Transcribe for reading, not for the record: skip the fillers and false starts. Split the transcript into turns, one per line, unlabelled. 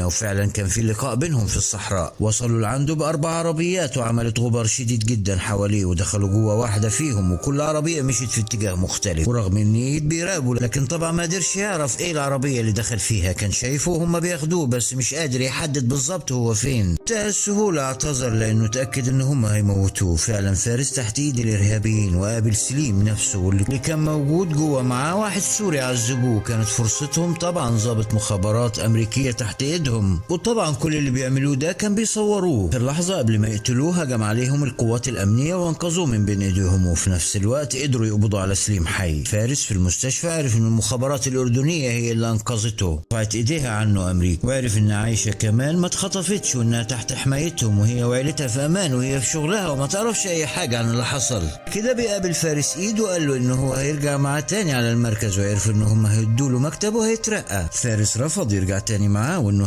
وفعلا كان في لقاء بينهم في الصحراء. وصلوا لعنده ب4 عربيات وعملت غبار شديد جدا حواليه، ودخلوا جوه واحدة فيهم، وكل عربية مشيت في اتجاه مختلف. ورغم ان ايد بيراقبه لكن طبعا ما قدرش يعرف ايه العربية اللي دخل فيها، كان شايفه وهم بياخدوه بس مش قادر يحدد بالظبط هو فين. منتهى السهولة اعتذر لانه تأكد ان هم هيموتوه. فعلا فارس تحت ايد الارهابيين، وقابل سليم نفسه واللي كان موجود جوه معاه واحد سوري عذبوه. كانت فرصتهم طبعا ضابط مخابرات امريكية تحت ايدهم، وطبعا كل اللي بيعملوه ده كان بيصوروه. في اللحظة قبل ما يقتلوه هجم عليهم القوات الامنية وانقذوه من بين ايديهم، وفي نفس الوقت قدروا يقبضوا على سليم حي. فارس في المستشفى عرف ان المخابرات الاردنية هي اللي انقذته، رفعت ايديها عنه امريكا، وعرف ان عايشة كمان ما اتخطفتش وانها تحت حمايتهم وهي وعيلتها في امان وهي في شغلها وما تعرفش اي حاجة عن اللي حصل. كده بيقابل فارس ايد وقال له ان هو هيرجع معاه تاني على المركز، وعرف ان هم هيدوا له مكتب وهيترقى. فارس رفض يرجع تاني معاه وانه